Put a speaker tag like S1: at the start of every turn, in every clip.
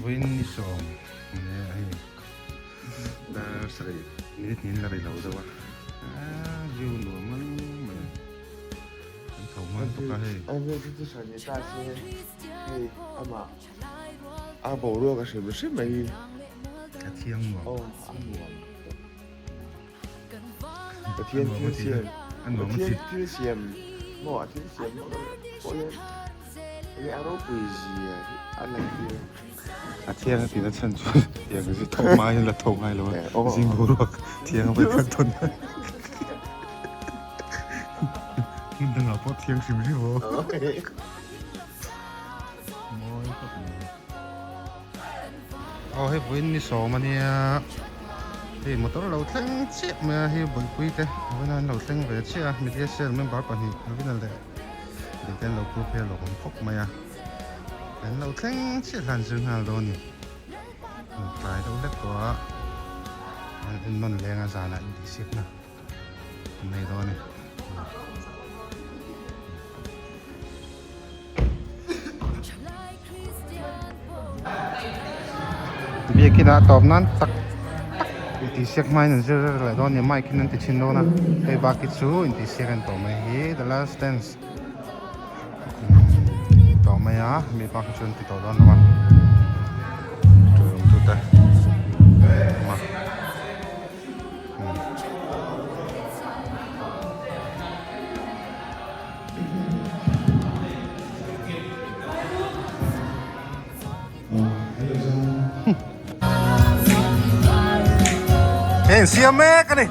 S1: Vawiin ni sawm nia hei dar sarih minute hnih in la rei lo deuh a aaa view nuam ngang mai an tho hman bawk a hei.
S2: An hmel chu chu hran ni ta se hei amah a boruak a hrim hrim mai hi.
S1: A thiang nuam.
S2: Aw a nuam. Pathian thil siam Pathian thil siam maw a thil siam pawh hian enge a ropui zia hi a lang tir
S1: a thiang a tihna chhan chu tiang hi tho hma hian la tho ngai lo a zing boruak thiang a vawi khat dawn hmun dangah pawh thiang hrim hrim aw mawi khawp mai. Aw hei vawiin ni sawm a nia hei motor lo thleng chiah mai a hei bawihpui te vawiin an lo thleng ve chiah a media cell member pahnih Alvina leh Dikte an lo phur phei a lawm khawp mai a an lo thleng chiah hlan zir nghal dawn a ni tlai deuh hlek tawh a an en nawn leng a zanah intihsiakna an nei dawn a ni. Biakin ah tawp nan tak tak intihsiak hmain an zir leh dawn a ni mic in an ti chhin dawn a hei bak hi chu intihsiak an tawh mai hi the last dance tawh mai a mi bak hi chu an ti tawh dawn lo a ṭawng tute awm a. Hei siam mek a ni.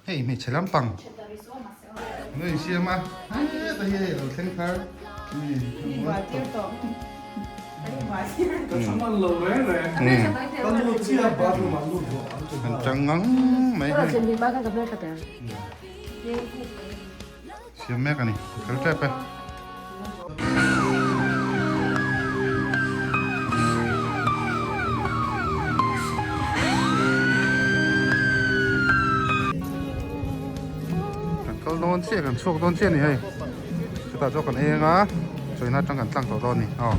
S1: Hei hmeichhe lampang an rawn insiam a heta hi hei a lo thleng thar an tang ngang mai hei. Siam mek a ni, fel tep e. Kan kal dawn chiah, kan chhuak dawn chiah a ni hei. Chutah chuan kan eng a, chawina atang kan tlang tawh dawn a ni. Aw,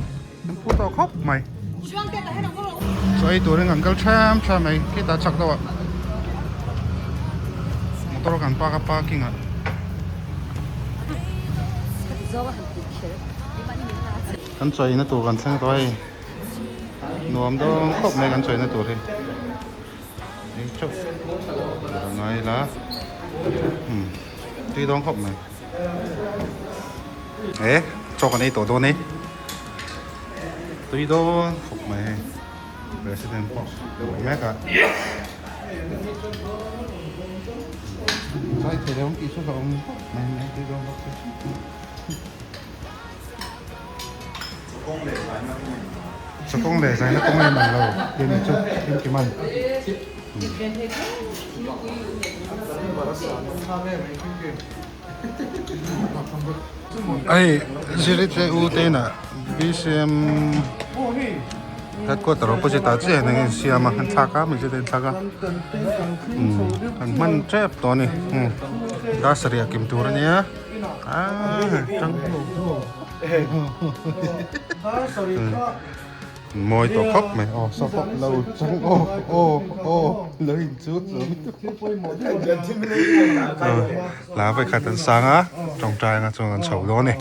S1: kan phu tawh khawp mai. Chaw ei turin kan kal ṭham ṭham mai, khitah chak deuh ah motor kan park a parking ah. Kan chawina tur kan thleng tawh hei, nuam dawn khawp mai kan chawina tur hi. Ei chauh a ngai la, tui dawn khawp mai. E chaw kan ei tawh dawn e tui dawn khawp mai hei president pawh buai mek a zai thei lo ang tih chu ka awm khawp mai mai tui dawn bawk se chawkawng leh zaina kawng em ang lo tih a nih chu Kimkiman. Hei Zirite u te inah BCM headquarter opposite ah chiah hian an insiam a an thlak a mihring te an thlak a an hman tep tawh a ni dar sarih ah kim tur a nia aaa tang Mawi tawh khawp mai aw saw pawh lo chang aw aw aw lo in chu chu la vai khat an sang a tawngtai anga chuan an chho dawn a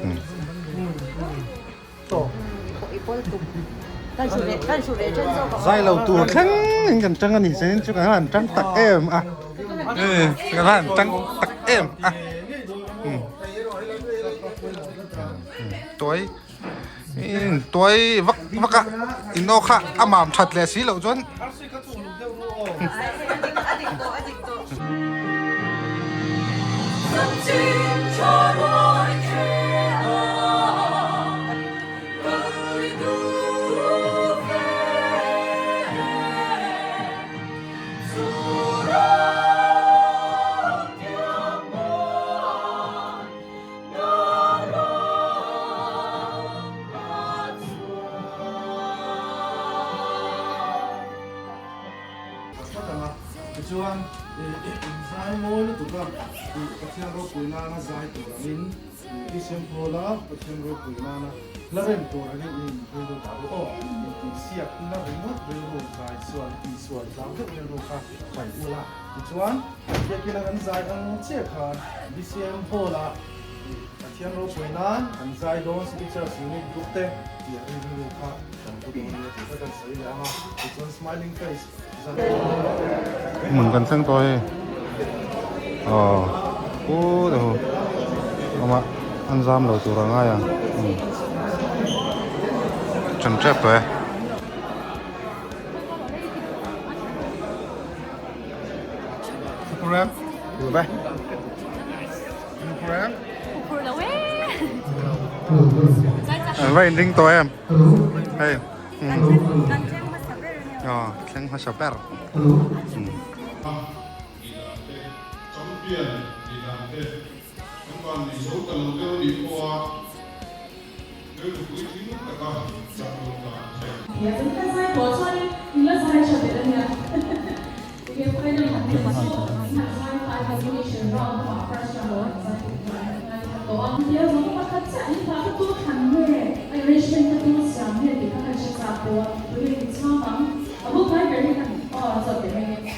S1: ni zai lo tur thleng in kan tang a ni chuan chu kan han tang tak em a kan han tang tak em a. Tuai tuai vak vak a in aw kha a mam that leh si loh chuan
S3: Tichuan inzai mawi lutuk a, Pathian ropui nana zai tur angin Isem Pawla Pathian ropui nana hla rem tur angin i inhrilru dah ru aw. Intihsiak na ringawt rilru zai sual tihsual hlau deuh rilru kha paih ula. Tichuan biakina kan zai ang chiah khan BCM Hall-ah Pathian ropui nan kan zai dawn City Church Unit Group te tih rilru kha kan pu dawn nia tih kha kan sawi leh ang a. Tichuan smiling face zan
S1: Hmun kan thleng tawh hei. Aw pu deuh awm a an zam lo tur a ngai ang. Ṭan ṭep tawh e. Program. Ba. Program. An va inring tawh em? Hei. Aw, thleng hmasa ber.
S4: Champion ni dan te kan van nei zo ta lo deuh anih pawh a rilru puitling taka chak lo dan che.
S5: Nia chuan ka zai tawh chuanin in la zai tha ber ania. Enge final han neih chu in han zai ta elimination round lamah first round ah han zai tur chuan an ngai khat tawh a. Nia zawng pakhat chiah in hla ka tu thlan nge a arrangement ka tu siam nge tih kha kan hre chak pawh a tunge min chhang ang a bul hnai ber hi kan aw zawt leh mai nge.